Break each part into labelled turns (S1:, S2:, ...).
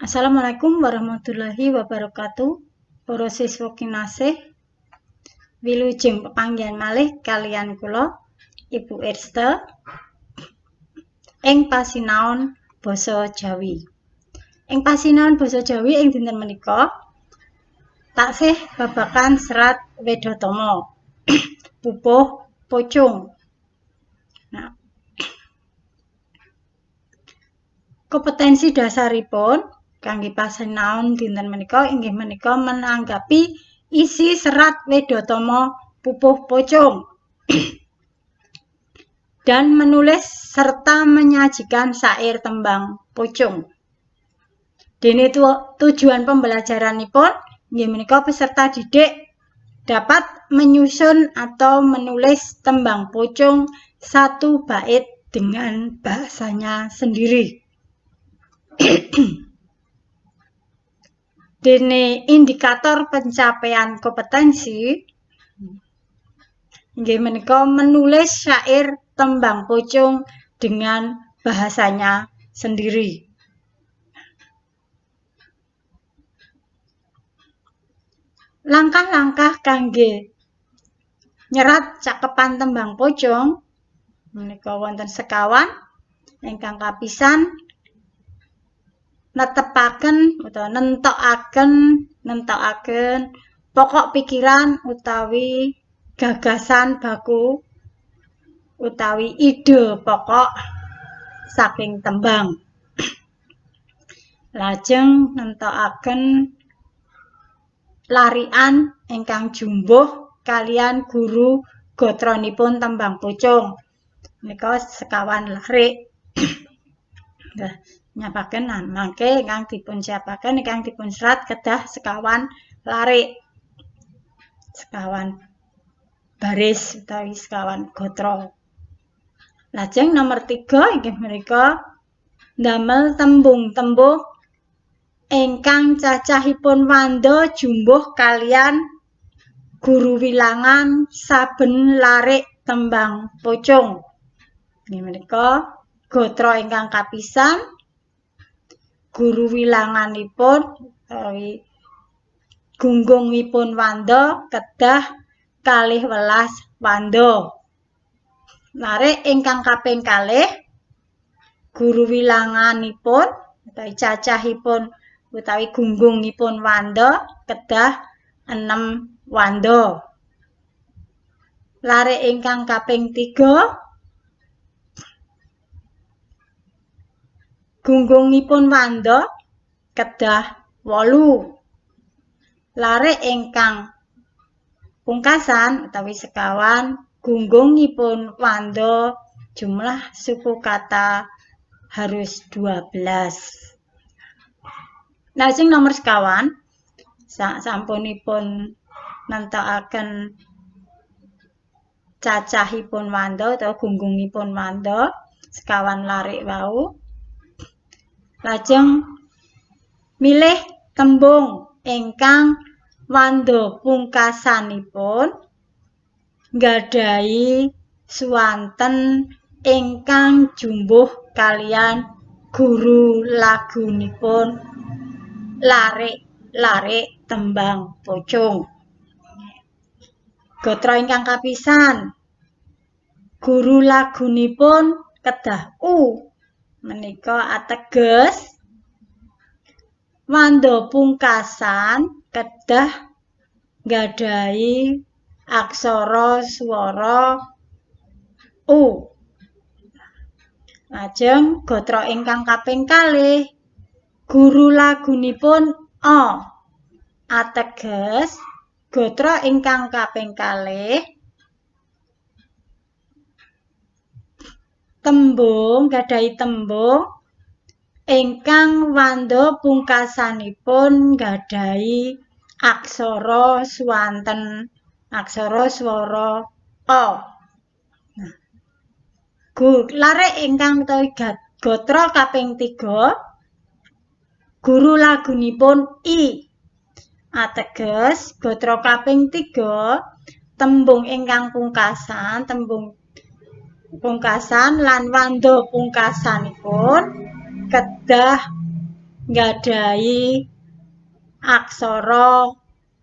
S1: Assalamualaikum warahmatullahi wabarakatuh. Para siswa kinasih, wilujeng pepanggihan malih kaliyan kula Ibu Erste ing pasinaon basa Jawi. Ing pasinaon basa Jawi ing dinten menika taksih babagan serat Wedhatama pupuh pocung. Nah, kompetensi dasaripun kangge pasinaon dinten menika inggih menika menanggapi isi serat Wedhatama pupuh pocung dan menulis serta menyajikan syair tembang pocung. Dene tujuan pembelajaranipun inggih menika peserta didik dapat menyusun atau menulis tembang pocung satu bait dengan bahasanya sendiri. Dene indikator pencapaian kompetensi inggih menika menulis syair tembang pocung dengan bahasanya sendiri. Langkah-langkah kangge nyerat cakepan tembang pocung menika wonten sekawan. Ingkang kapisan netepaken utawa nentokaken pokok pikiran utawi gagasan baku utawi ide pokok saking tembang. Lajeng nentokaken larian ingkang jumbuh kaliyan guru gotronipun tembang pocung. Menika sekawan larik. Nah, nyapaken mangke ingkang dipun siapaken ingkang dipun serat kedah sekawan larik. Sekawan baris utawi sekawan gotra. Lajeng nomor 3 inggih menika ndamel tembung-tembung ingkang cacahipun wanda jumbuh kaliyan guru wilangan saben larik tembang pocung. Inggih menika gotra ingkang kapisan guru wilanganipun utawi gunggungipun wanda kedah 12 wanda. Larik ingkang kaping kalih guru wilanganipun utawi cacahipun utawi gunggungipun wanda kedah 6 wanda. Larik ingkang kaping 3 gunggungipun wanda kedah 8. Larik ingkang pungkasan utawi sekawan gunggungipun wanda jumlah suku kata harus 12. Lajeng nomor sekawan sampunipun nentokaken cacahipun wanda utawa gunggungipun wanda sekawan larik wau. Lajeng milih tembung ingkang wanda pungkasanipun nggadahi suwanten ingkang jumbuh kaliyan guru lagunipun larik-larik tembang pocung. Gotra ingkang kapisan guru lagunipun kedah u menika ateges wanda pungkasan kedah nggadahi aksara swara u. Lajeng gotra ingkang kaping kalih guru lagunipun a ateges gotra ingkang kaping kalih tembung gadahi tembung ingkang wanda pungkasanipun nggadahi aksara suwanten aksara swara a. Nah, larik ingkang utawi gotra kaping 3 guru lagunipun i ateges gotra kaping 3 tembung ingkang pungkasan tembung pungkasan lan wanda pungkasanipun kedah nggadahi aksara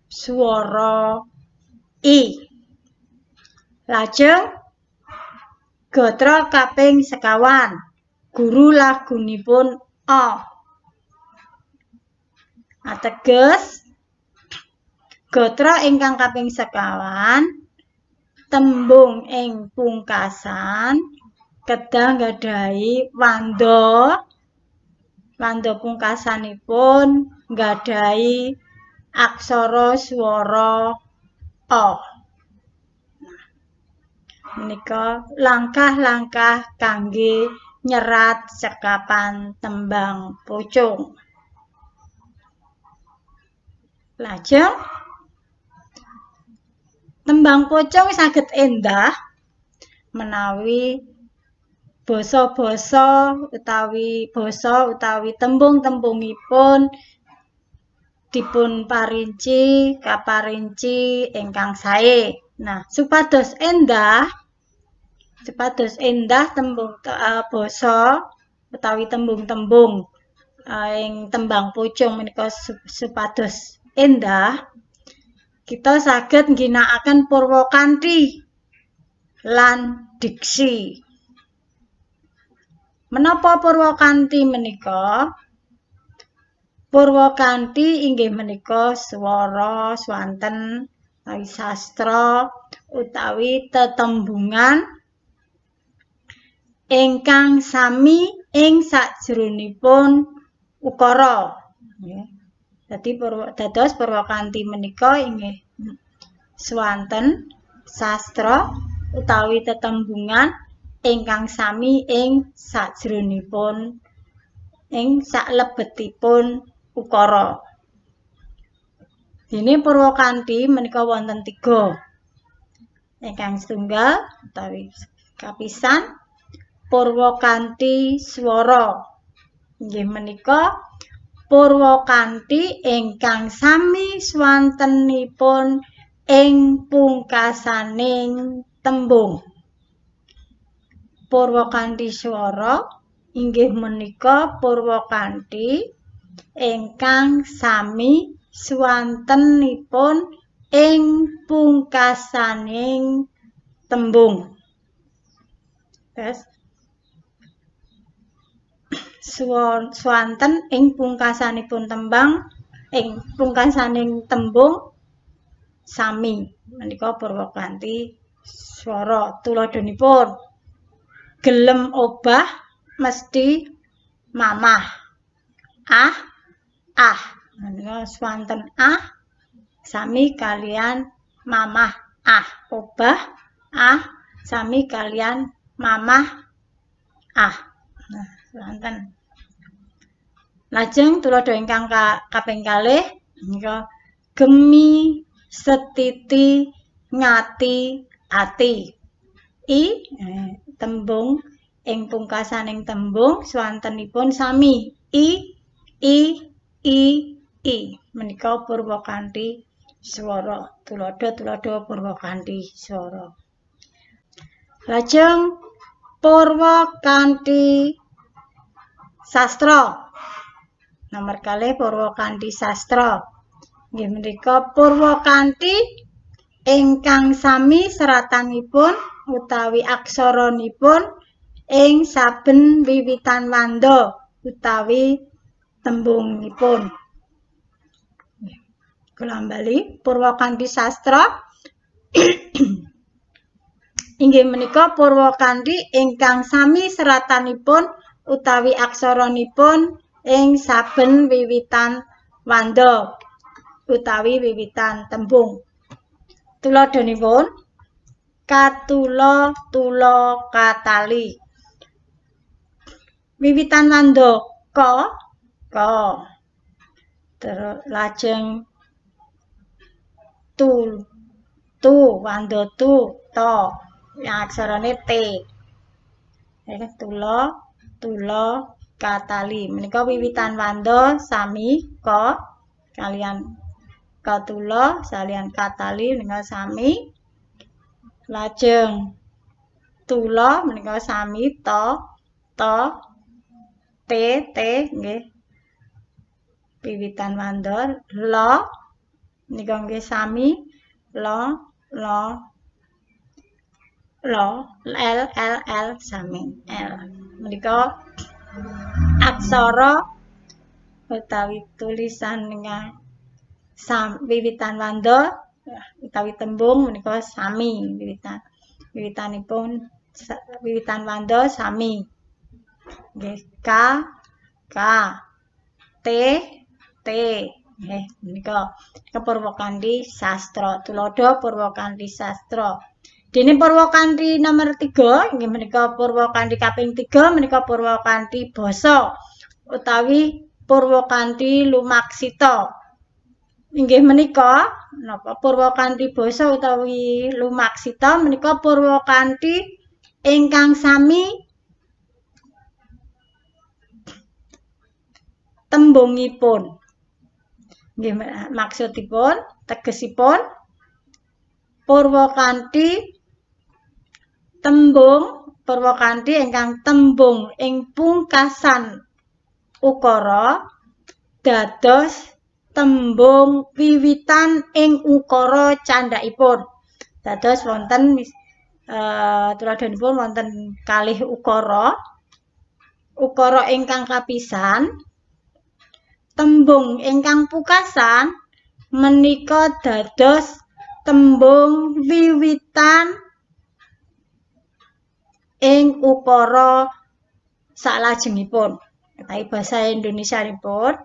S1: swara i. Lajeng gatra kaping sekawan guru lagunipun a. Ateges gatra ingkang kaping sekawan tembung ing pungkasan kedah nggadahi wanda, wanda pungkasanipun nggadahi aksara swara a. Menika langkah-langkah kangge nyerat cekapan tembang pocung. Lajeng tembang pocung saged endah menawi basa-basa utawi basa utawi tembung-tembungipun dipun parinci kaparinci ingkang sae. Nah, supados endah tembung basa utawi tembung-tembung ing tembang pocung menika supados endah, kita saged ngginakaken purwakanthi lan diksi. Menapa purwakanthi menika? Purwakanthi inggih menika swara swanten utawi sastra utawi tetembungan ingkang sami ing sajronipun ukara. Dadi dados purwakanthi menika inggih swanten sastra utawi tetembungan ingkang sami ing sajronipun ing saklebetipun ukara. Dene purwakanthi menika wonten 3. Ingkang setunggal utawi kapisan purwakanthi swara. Inggih menika purwakanthi ingkang sami swantenipun ing pungkasaning tembung. Purwakanthi swara inggih menika purwakanthi ingkang sami swantenipun ing pungkasaning tembung. Terus swanten ing pungkasanipun tembang ing pungkasaning tembung sami menika purwakanthi swara. Tuladhanipun gelem obah mesti mamah. Ah ah menika swanten ah sami kalian mamah ah, obah ah sami kalian mamah ah. Nah, swanten. Lajeng tuladha ingkang kaping kalih menika gemi setiti ngati ati. I tembung ing pungkasaning tembung swantenipun sami i i i i menika purwakanthi swara. Tuladha-tuladha purwakanthi swara. Lajeng purwakanthi sastra. Nomor kalih purwakanthi sastra. Nggih menika purwakanthi ingkang sami seratanipun utawi aksaranipun ing saben wiwitan wanda utawi tembungipun. Kula ambali purwakanthi sastra inggih menika purwakanthi ingkang sami seratanipun utawi aksaranipun ing saben wiwitan wanda utawi wiwitan tembung. Tuladhanipun katula tula katali. Wiwitan wanda ka ka. Terus lajeng tu tu wanda tu ta yang aksarane t. Tula tula katali menika wiwitan wanda sami ka kalian katula salian katali menika sami. Lajeng tula menika sami ta ta t t nggih. Wiwitan wanda la nika nggih sami la la la l l l sami l. Menika aksara utawi tulisan ingkang wiwitan wanda utawi tembung menika sami wiwitan. Wiwitanipun wiwitan wanda sami. Nggih K K T T. Nggih menika purwakanthi sastra. Tuladha purwakanthi sastra. Dene purwakanthi nomor 3 inggih menika purwakanthi kaping 3 menika purwakanthi basa utawi purwakanthi lumaksita. Inggih menika napa purwakanthi basa utawi lumaksita menika purwakanthi ingkang sami tembungipun. Nggih maksudipun tegesipun purwakanthi tembung purwakanthi ingkang tembung ing pungkasan ukara dados tembung wiwitan ing ukara candhakipun. Dados wonten tuladhanipun wonten kalih ukara. Ukara ingkang kapisan tembung ingkang pungkasan menika dados tembung wiwitan ing ukara saklajengipun. Utawi basa Indonesianipun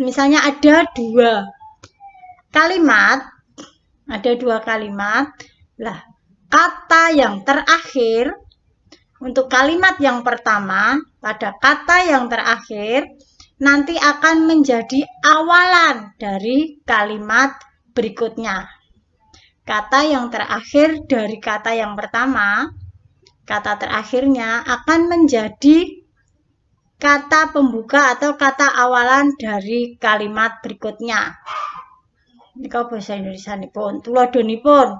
S1: misalnya ada dua kalimat, ada dua kalimat. Lah, kata yang terakhir untuk kalimat yang pertama, pada kata yang terakhir nanti akan menjadi awalan dari kalimat berikutnya. Kata yang terakhir dari kata yang pertama, kata terakhirnya akan menjadi kata pembuka atau kata awalan dari kalimat berikutnya. Nika basa Indonesianipun. Tuladhanipun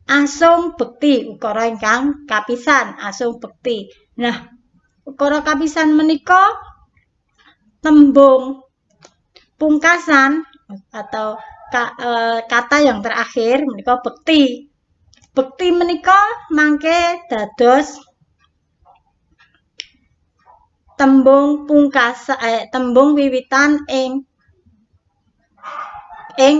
S1: asung bekti ukara ingkang kapisan, asung bekti. Nah, ukara kapisan menika tembung pungkasan atau kata yang terakhir menika bekti. Bekti menika mangke dados tembung pungkasan, tembung wiwitan ing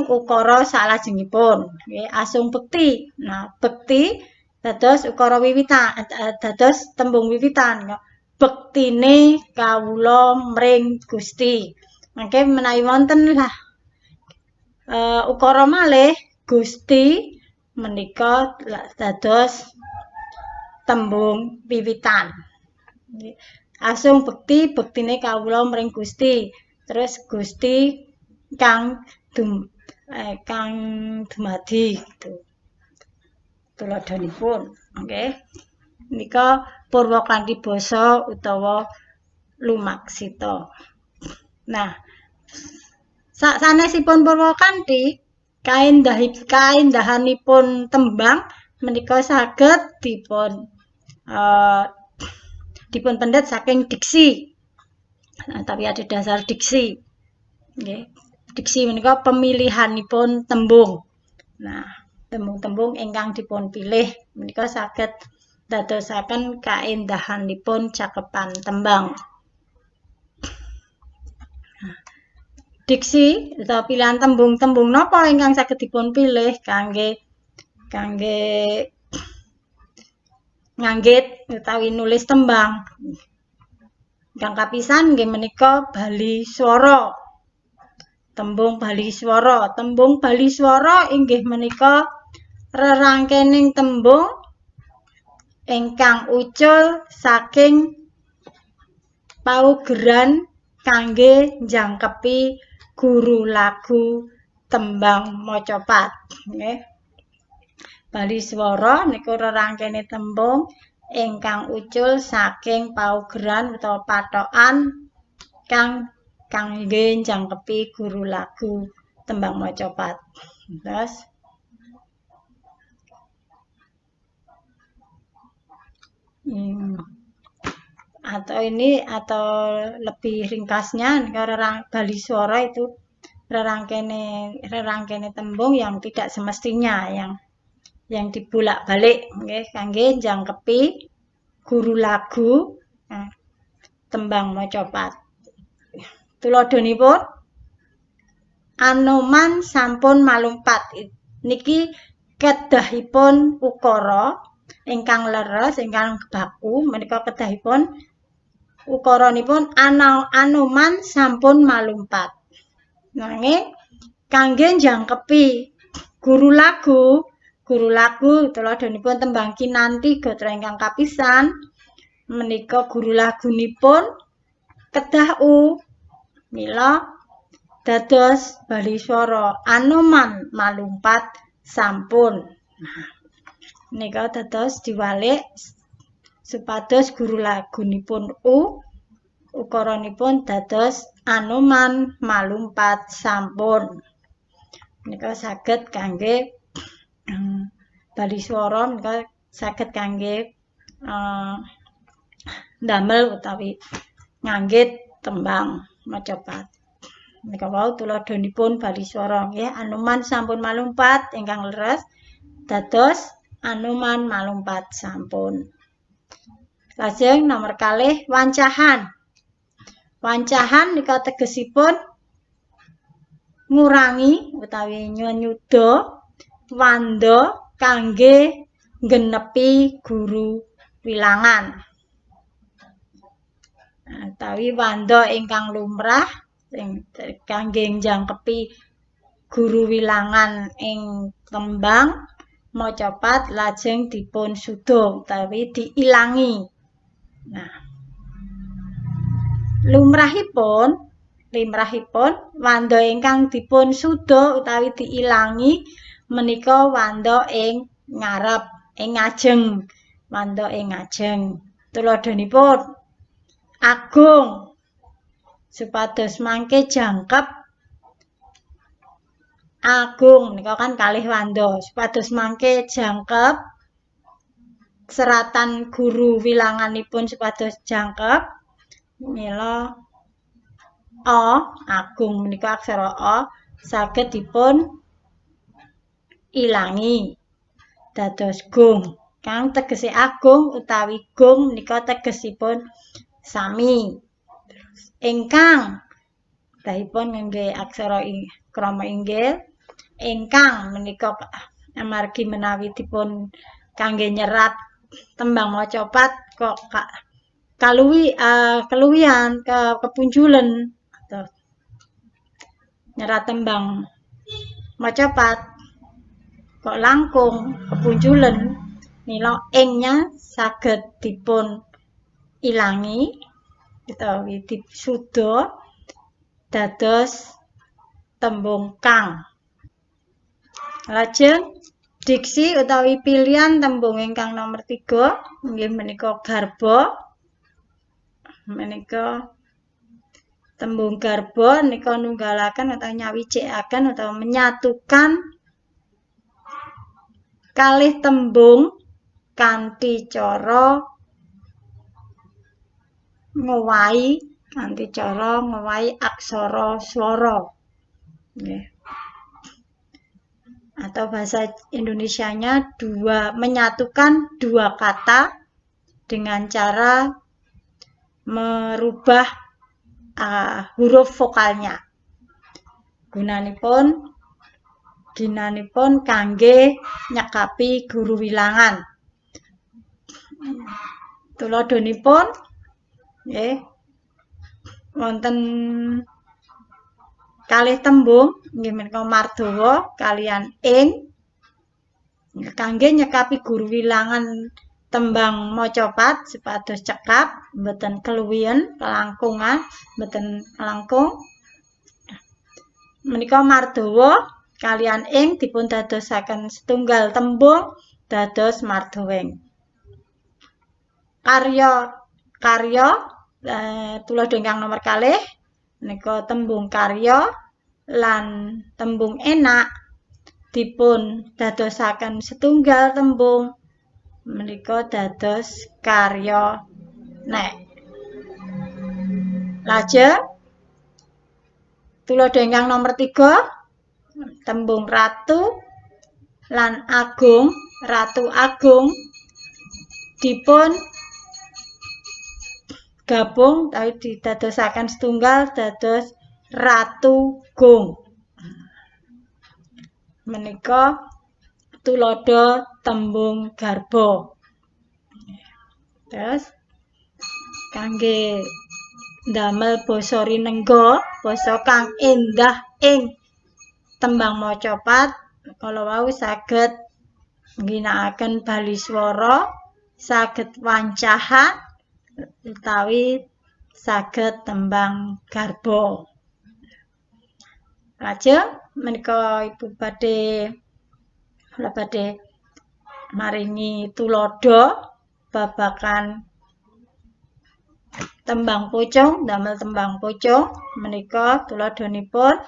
S1: ukara salajengipun. Nggih, asung bekti. Nah, bekti dados ukara wiwitan, dados tembung wiwitan. Bektine kawula mring Gusti. Mangke menawi wonten lah ukara malih Gusti menika dados tembung wiwitan. Asung bekti, bektine kawula mring Gusti. Terus Gusti kang kang dumadi gitu. Tuladhanipun, nggih. Nika purwakanthi basa utawa lumaksita. Nah, sanesipun purwakanthi kaendahanipun tembang menika saged dipun pendet saking diksi. Nah, tapi ada dasar diksi. Nggih. Diksi menika pemilihanipun tembung. Nah, tembung-tembung ingkang dipun pilih menika saged dadosaken kaendahanipun cakepan tembang. Nah, diksi atau pilihan tembung-tembung napa ingkang saged dipun pilih kangge nganggit utawi nulis tembang. Ingkang kapisan nggih menika bali swara. Tembung bali swara. Tembung bali swara inggih menika rerangkening tembung ingkang ucul saking paugeran kangge njangkepi guru lagu tembang macapat. Nggih. Bali swara niku rerangkene tembung ingkang ucul saking paugeran utawa pathokan kang kangge njangkepi guru lagu tembang macapat. Terus Atau ini atau lebih ringkasnya nika bali swara itu rerangkene rerangkene tembung yang tidak semestinya, yang dibolak-balik nggih kangge njangkepi guru lagu tembang macapat. Tuladhanipun Anoman sampun malumpat niki kedahipun ukara ingkang leres, ingkang baku menika kedahipun ukaranipun Anoman sampun malumpat. Nanging kangge njangkepi guru lagu tuladhanipun tembang Kinanti gatra ingkang kapisan menika guru lagunipun kedah u, mila dados bali swara Anoman malumpat sampun. Nah, nika dados diwalik supados guru lagunipun u, ukaranipun dados Anoman malumpat sampun. Menika saged kangge bali swara, menika saged kangge ndamel utawi nganggit tembang macapat. Menika wau tuladhanipun bali swara nggih Anoman sampun malumpat ingkang leres dados Anoman malumpat sampun. Lajeng nomor kalih wancahan. Wancahan nika tegesipun ngurangi utawi nyuda wanda kangge nggenepi guru wilangan. Utawi wanda ingkang lumrah ing kangge njangkepi guru wilangan ing tembang macapat lajeng dipun suda utawi diilangi. Nah, limrahipun wanda ingkang dipun suda utawi diilangi menika wanda ing ngarep, ing ngajeng, wanda ing ngajeng. Tuladhanipun agung supados mangke jangkep agung menika kan kalih wanda, supados mangke jangkep seratan guru wilanganipun supados jangkep, mila a agung menika aksara a saged dipun ilangi dados gung, kang tegese agung utawi gung menika tegesipun sami. Ingkang kedahipun ngangge aksara krama inggil, ingkang menika amargi menawi dipun kangge nyerat tembang macapat kok kaluwi keluwihan kepunjulen atau nyerat tembang macapat kok langkung kepunjulen, mila ing-nya saged dipun ilangi utawi disuda dados tembung kang. Lajeng diksi utawi pilihan tembung ingkang nomor 3 inggih menika garba. Menika tembung garba nika nunggalaken utawi nyawijikaken utawa menyatukan kalih tembung kanthi cara ngowahi, kanthi cara ngowahi aksara swara. Nggih. Atau bahasa Indonesianya menyatukan dua kata dengan cara merubah huruf vokalnya. Ginanipun kangge nyekapi guru wilangan. Tuladhanipun nggih wonten kalih tembung inggih menika mardawa kaliyan ing kangge nyekapi guru wilangan tembang macapat supados cekap mboten keluwihen kelangkungan mboten langkung. Menika mardawa kaliyan ing dipun dadosaken setunggal tembung dados mardaweng. Karya karya tuladha ingkang nomor kalih menika tembung karya lan tembung enak dipun dadosaken setunggal tembung menika dados karya nek. Lajeng tuladha ingkang nomor 3, tembung ratu lan agung, ratu agung dipun gabung utawi didadosaken setunggal dados ratu gung. Menika tuladha tembung garba. Terus kangge ndamel basa rinengga, basa kang endah ing tembang macapat kala wau saged ngginakaken baliswara, saged wancahan utawi saged tembang garba. Lajeng menika ibu badhe kula badhe maringi tuladha babagan tembang pocung, ndamel tembang pocung menika tuladhanipun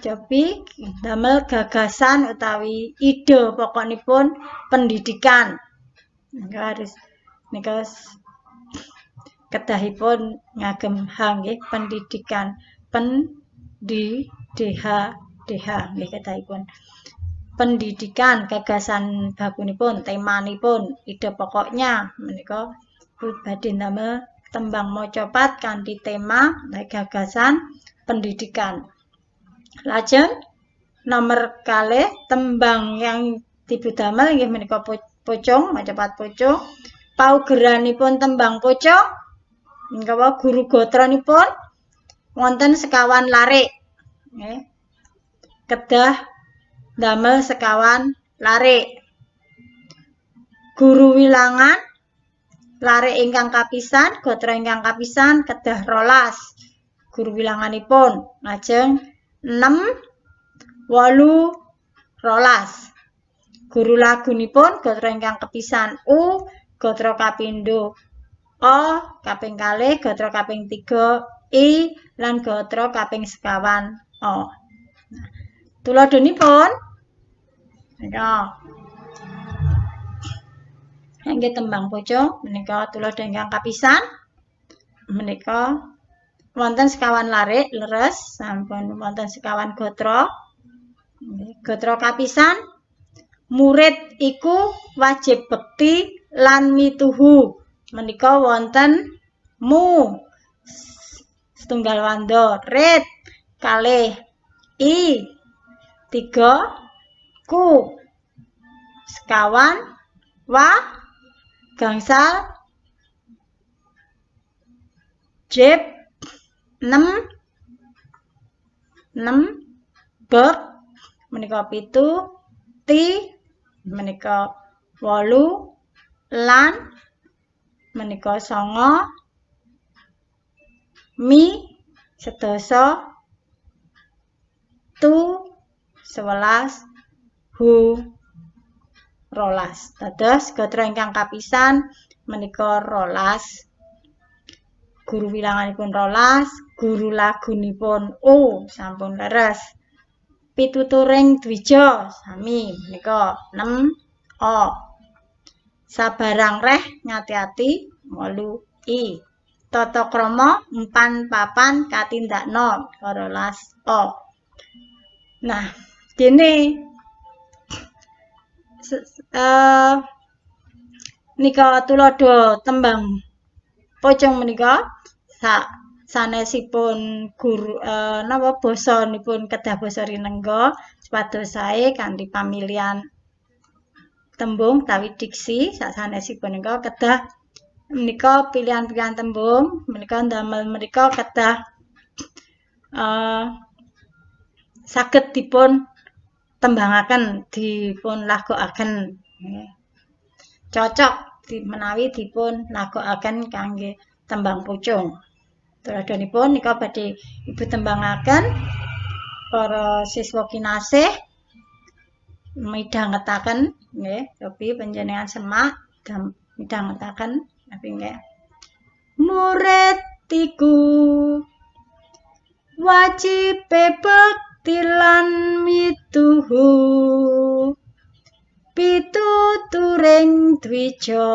S1: cobi ndamel gagasan utawi ide pokokipun pendidikan. Nika harus nika kedahipun ngagem H nggih, pendidikan, pen di D H D H nggih kedahipun. Pendidikan gagasan bakunipun, temanipun, ide pokoknya menika badhe ndamel tembang macapat kanthi tema gagasan pendidikan. Lajeng nomor kalih tembang yang dipundamel inggih menika pocung, macapat pocung. Paugeranipun tembang pocung menika guru gotranipun wonten sekawan larik. Nggih. Kedah ndamel sekawan larik. Guru wilangan larik ingkang kapisan, gatra ingkang kapisan kedah 12. Guru wilanganipun lajeng 6 8 12. Guru lagunipun gatra ingkang kepisan U, gatra kapindho O, kaping kalih, gatra kaping 3 I, lan gatra kaping sekawan O. Nah, tuladhanipun menika nggih tembang pocung menika tuladha ingkang kapisan menika wonten sekawan larik leres sampun wonten sekawan gatra. Gatra kapisan murid iku wajib bekti lan mituhu menika wonten mu setunggal wanda, rid kalih, i 3, ku sekawan, wa gangsal, jib 6 6, bek menika 7, ti menika 8, lan menika 9, mi sedasa, tu 11, hu 12. Dados gatra ingkang kapisan menika 12. Guru wilanganipun 12, guru lagunipun U sampun leres. Pituturing dwija sami menika 6 O. Sabarang reh ngati-ati 8 I. Tata krama empan papan katindakna 12 O. Nah, dene nika tuladha tembang pocung menika sak sanesipun guru napa basanipun kedah basa rinengga supados sae kanthi pamilihan tembung utawi diksi sak sanesipun menika kedah menika pilihan-pilihan tembung menika ndamel menika kedah saged dipun tembangaken, dipun lagokaken. Cocok menawi dipun lagokaken kangge tembang pocung. Tuladhanipun nika badhe ibu tembangaken para siswa kinasih midhangetaken nggih, cobi panjenengan semak midhangetaken tapi nggih. Murid iku wajib bekti lan mituhu pituturing dwija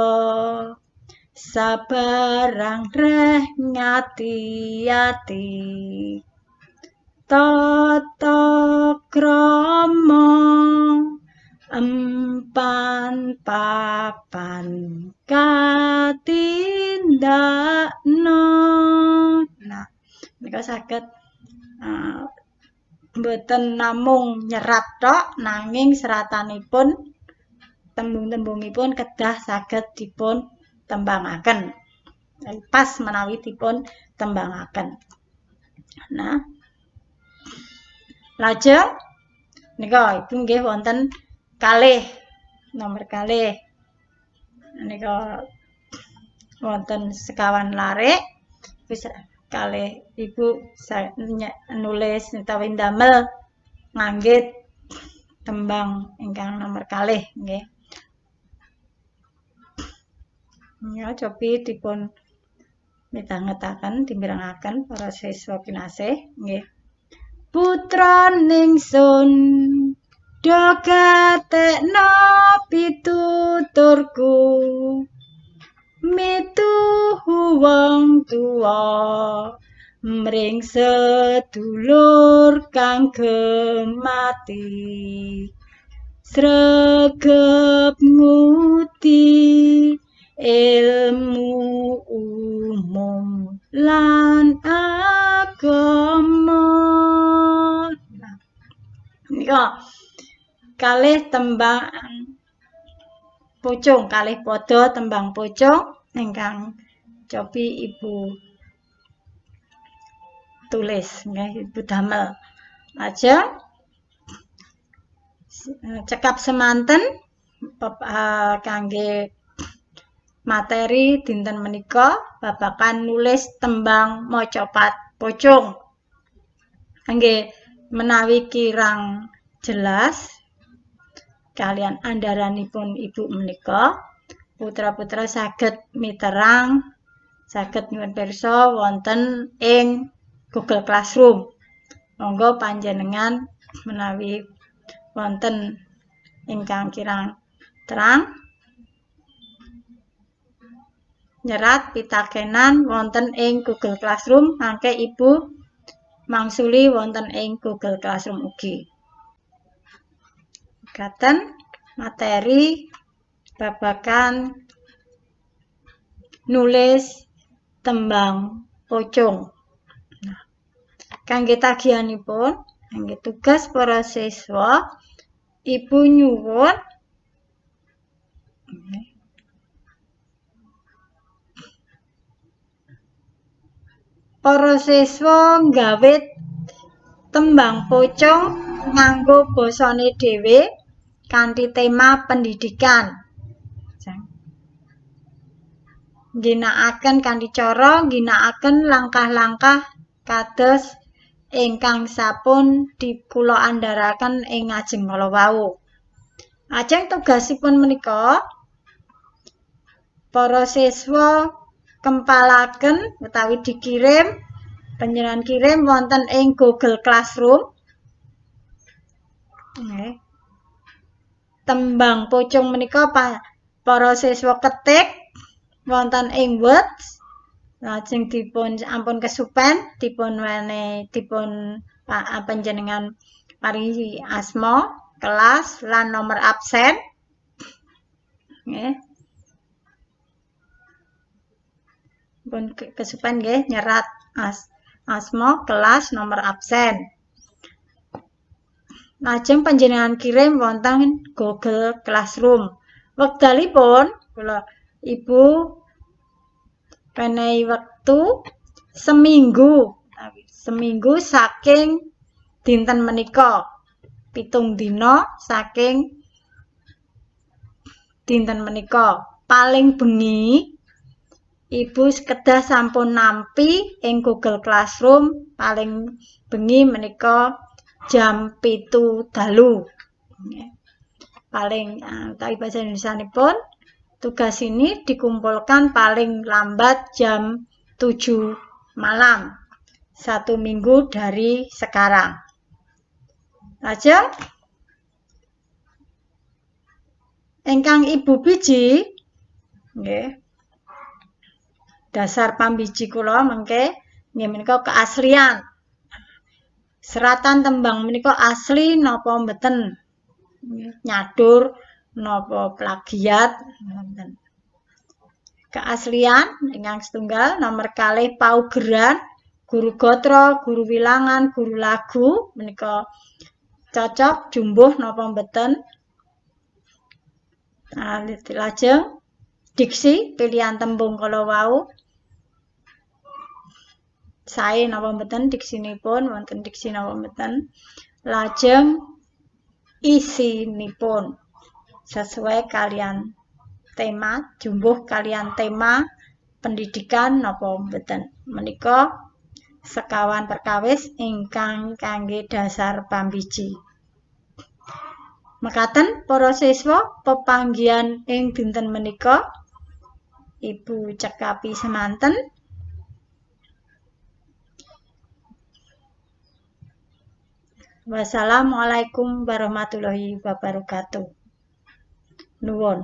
S1: Sabarang reh ngati-ati tata krama empan papan katindakno. Nah, menika saged mboten namung nyerat tok nanging seratanipun tembung-tembungipun kedah saged dipun tembangaken. Pas menawi dipun tembangaken. Nah, lajeng nika ibu nggih wonten kalih nomor kalih nika wonten sekawan larik wis kalih ibu nulis utawi ndamel nganggit tembang ingkang nomor kalih nggih. Ya cobi dipun midhangetaken dimirengaken para siswa kinasih nggih. Putra ningsun do gatekno pituturku mituhu wong tuwa mring sedulur kang gemati sregep ngudi ilmu umum lan agama. Nah, nika kalih tembang pocung, kalih padha tembang pocung ingkang cobi ibu tulis nggih, ibu damel. Lajeng cekap semanten kangge materi dinten menika babagan nulis tembang macapat pocung. Kangge menawi kirang jelas kalian andaranipun ibu menika, putra-putra saged miterang, saged nyuwun pirsa wonten ing Google Classroom. Monggo panjenengan menawi wonten ingkang kirang terang nyerat pitakenan wonten ing Google Classroom, mangke ibu mangsuli wonten ing Google Classroom ugi. Katen materi babagan nulis tembang pocung. Nah, kangge tagihanipun, kangge tugas para siswa, ibu nyuwun para siswa nggawe tembang pocung nganggo basane dhewe kanthi tema pendidikan. Ngginakaken kanthi cara ngginakaken langkah-langkah kados ingkang sampun kula andharaken ing ngajeng kala wau. Lajeng tugasipun menika para siswa kempalaken utawi dikirim, panjenengan kirim wonten ing Google Classroom. Nggih. Tembang pocung menika para siswa ketik wonten ing Word, lajeng dipun ampun kesupen dipun wenehi dipun panjenengan paringi asma, kelas lan nomor absen. Nggih. Pun kesupen nggih nyerat asma, kelas, nomor absen. Lajeng panjenengan kirim wonten Google Classroom. Wekdalipun kula ibu menehi wektu seminggu, seminggu saking dinten menika, 7 dina saking dinten menika. Paling bengi ibu kedah sampun nampi ing Google Classroom paling bengi menika jam 7 dalu. Paling utawi bahasa Indonesianipun tugas ini dikumpulkan paling lambat jam 7 malam, 1 minggu dari sekarang. Lajeng ingkang ibu biji nggih. Dasar pambiji kula mengke nggih menika keaslian. Seratan tembang menika asli napa mboten? Nyadur napa plagiat ngoten. Keaslian ingkang setunggal, nomor kalih paugeran, guru gatra, guru wilangan, guru lagu menika cocok jumbuh napa mboten. Nah, lajeng diksi pilihan tembung kala wau sae napa mboten diksinipun, wonten diksi napa mboten. Lajeng isinipun sesuai kalian tema, jumbuh kalian tema pendidikan napa mboten. Menika sekawan perkawis ingkang kangge dasar pambiji. Mekaten para siswa pepanggihan ing dinten menika. Ibu cekapi semanten. Wassalamualaikum warahmatullahi wabarakatuh. Nuwun.